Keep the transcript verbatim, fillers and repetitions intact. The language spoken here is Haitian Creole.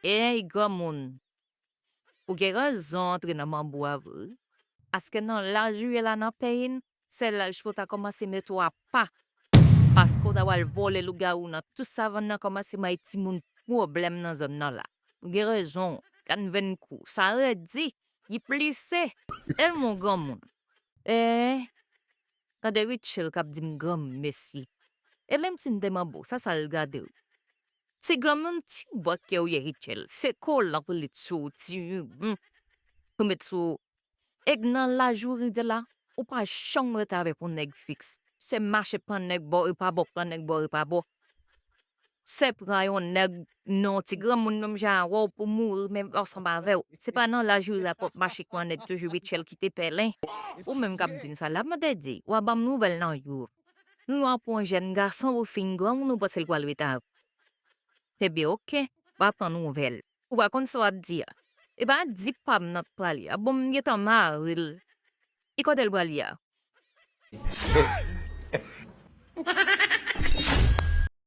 Ey, granmoun, ou gen rezon antre nan manbo a vre wi. Paske nan laj ou ye la nan peyi n, se laj pou ta kòmanse mete w apa. Paske w ta pral vole lougawou nan tout savann nan, kòmanse bay timoun pwoblèm nan zòn nan la. Ou gen rezon, gad venkou, sa redi, li plise. E mon granmoun. E, gade Rachel k ap di m granmesi. E menm si n te manbo, sa sa l gade w? Ti granmoun, ti bòkè w ye Rachel. Se kolan pou l met sou w, ti hum, pou met sou w. E nan laj ou rive la, ou pa janm rete avèk yon nèg fiks. Se mache pran nèg bò e pa bò, pran nèg bò e pa bò. Se pran yon nèg non, ti granmoun menm jan a wè w pou mouri menm ansanm avè w. Se pa nan laj ou rive la pou w ap mache pran nèg toujou Rachel kite pèlen. Ou menm k ap di m sa la, mande di, w a ban m nouvèl nan yo. Nou an pou yon jèn gason ou fin granmoun ou panse l pral rete avè w. Ebyen oke, w a pran nouvèl. Ou pa konn sa w ap di a. E pa di pa m nan t prale a. Bon, m gentan mare l. E kote l prale a?